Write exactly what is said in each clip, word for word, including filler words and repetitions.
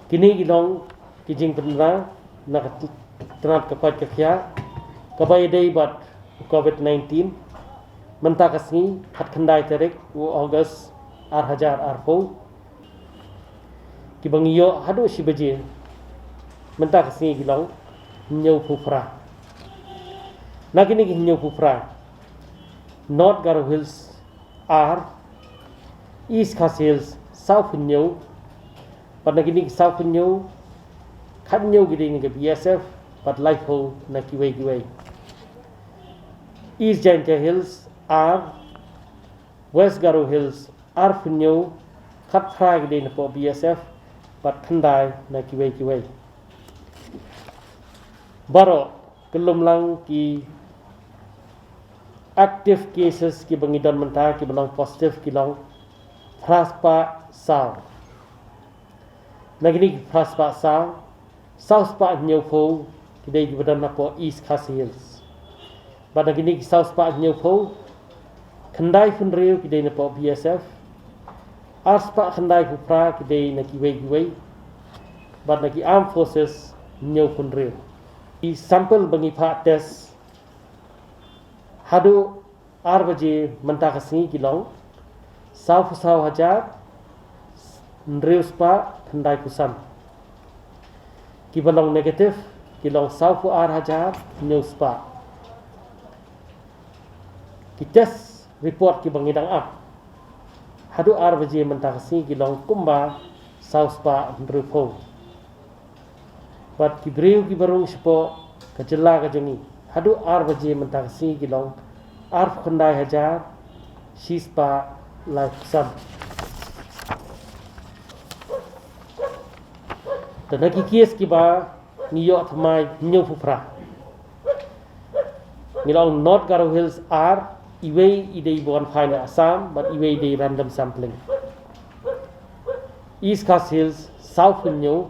Kine ki long ki jingpynbna na ka tnat ka koit ka khiah kaba ïadei bad covid nineteen. Mynta ka sngi, khatkhyndai tarik u August ar hajar arphew, kiba ngi ïoh haduh shi baje mynta ka sngi ki long hynñiewphew phra. Na kine ki hynñiewphew phra, North Garo Hills ar, East Khasi Hills sawphew hynñiew, bad na kine ki sawphew hynñiew, khathynñiew ki dei na ka B S F bad laiphew na kiwei kiwei. East Jaintia Hills ar, West Garo Hills arphew hynñiew, khatphra ki dei na poh B S F bad khyndai na kiwei kiwei. Baroh kyllum lang ki active cases kiba ngi don mynta kiba long positive ki long phra spah saw. Na kine ki phra spah saw, saw spah hynñiewphew ki dei kiba don na poh East Khasi Hills. Bad na kine ki saw spah hynñiewphew, khyndai phew hynriew ki dei na poh B S F, ar spah khyndai phew phra ki dei na kiwei kiwei, bad na ki Armed Forces hynñiewphew hynriew. Ki sample ba ngi phah test haduh ar baje mynta ka sngi ki long sawphew saw hajar hynriew spah khyndai phew san. Kiba long negative ki long sawphew ar hajar hynñiew spah. Ki test report kiba ngi dang ap haduh ar baje mynta ka sngi ki long kumba saw spah hynriewphew. Bad ki briew kiba rung shapoh ka jylla ka jong ngi haduh ar baje mynta ka sngi ki long arphew khyndai hajar shi spah laiphew san. Te na ki case kiba ngi ïoh thymmai hynñiewphew phra, ngi la ong North Garo Hills ar, iwei i dei ba wan phai na Assam bad iwei i dei random sampling. East Khasi Hills sawphew hynñiew,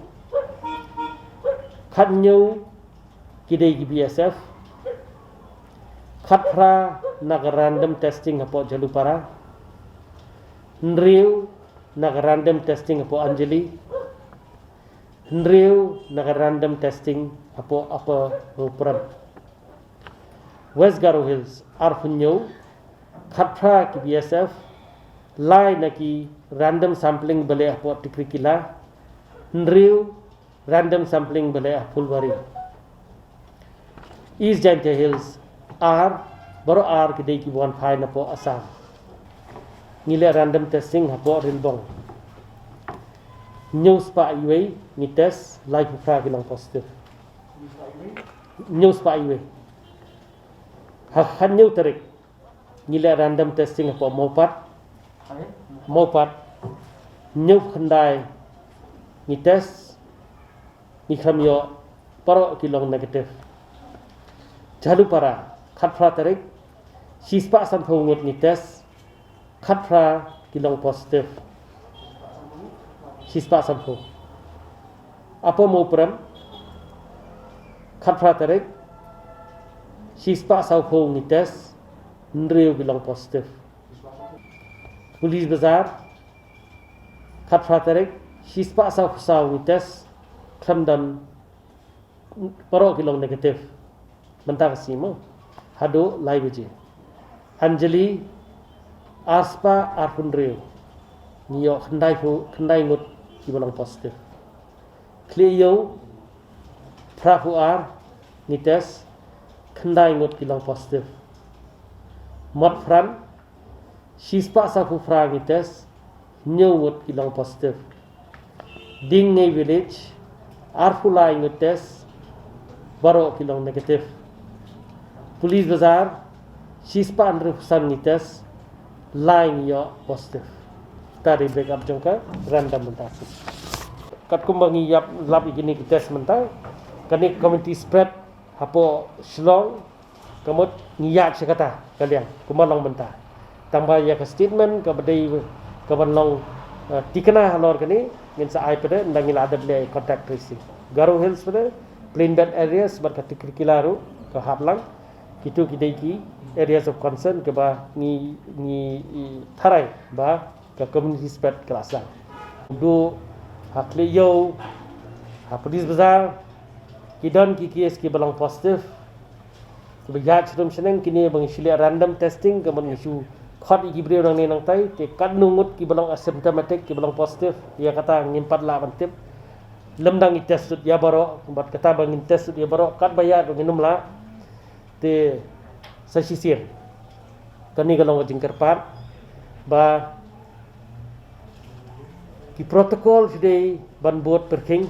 khathynñiew ki dei ki B S F, khatphra na ka random testing hapoh Jhalupara, hynriew na ka random testing hapoh Anjali, hynriew na ka random testing hapoh Upper Mawprem. West Garo Hills arphew hynñiew, khatphra ki B S F, lai na ki random sampling ba leh hapoh Tikrikilla, hynriew random sampling ba leh ha Phulbari. East Jaintia Hills ar, baroh ar ki dei kiba wan phai na poh Assam. Ngi leh random testing hapoh Rilbong. Hynñiew spah iwei ngi test, laiphew phra ki long positive. Hynñiew spah iwei. Ha khathynñiew tarik ngi leh random testing hapoh Mawpat. Mawpat, hynñiew khyndai ngi test, ngi khlem ïoh, baroh ki long negative. Jhalupara, khatphra tarik, shispah sanphew ngut ngi test, khatphra ki long positive. Shispah sanphew. Upper Mawprem, khatphra tarik, shispah sawphew ngi test, hynriew ki long positive. Police Bazar, khatphra tarik, shispah sawphew saw ngi test, khlem don, baroh ki long negative. Mynta ka sngi mo, haduh lai baje. Anjali, arspah arphew hynriew, ngi ïoh khyndai phew, khyndai ngut kiba long positive. Khlieh Ïew, phraphew ar ngi test, khyndai ngut ki long positive. Motphran, shispah sawphew phra ngi test, hynñiew ngut ki long positive. Diengngei Village, arphew lai ngi test, baroh ki long negative. Police Bazar, shispah hynriewphew san ngi test, lai ngi ïoh positive. Kata dei break up jong ka random mynta ka sngi. Katkum ba ngi ïap lap ïa kine ki test mynta, kane community spread hapoh Shillong, ka mut ngi ïaid sha kata ka liang kumba long mynta. Tang ba ïa ka statement kaba dei, kaban long, eh, thikna halor kane, ngin sa ai pat de, ynda ngi la dep leh contact tracing. Garo Hills pat de, Plain Belt Areas bad ka Tikrikilla ruh ka hap lang. Kitu ki dei ki areas of concern kaba ngi, ngi, i, tharai ba ka community spread ka la sdang. Duh ha Khlieh Ïew, Ha Police Bazar ki don ki case kiba long positive, kiba ïaid sharum shaneng. Kine ba ngi shu leh random testing, ka mut ngi shu khot ïa ki briew nangne nangtai, te katno ngut kiba long asymptomatic, kiba long positive, ïa kata ngim pat lah ban tip. Lymda ngi test lut ïa baroh, bad kata ba ngin test lut ïa baroh katba ïaid ba ngin ym lah, te sa shisien kane ka long ka jingkyrpad ba ki protocol shu dei ban bud pyrkhing,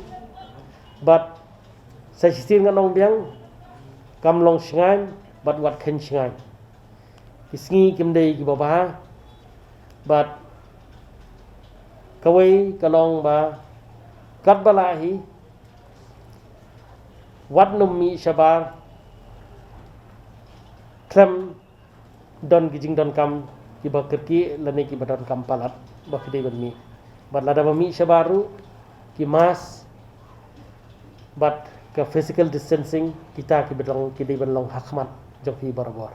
bad sa shisien ngan ong biang, kam long shngaiñ bad wat kheiñ shngaiñ. Ki sngi kim dei kiba bha, bad kawei ka long ba katba lah hi, wat nym mih shabar khlem don ki jingdonkam kiba kyrkieh lane kiba donkam palat ba phi dei ban mih. Bad lada ba mih shabar ruh, ki mask bad ka physical distancing, kita kiba long, ki dei ban long ha khmat jong phi barabor.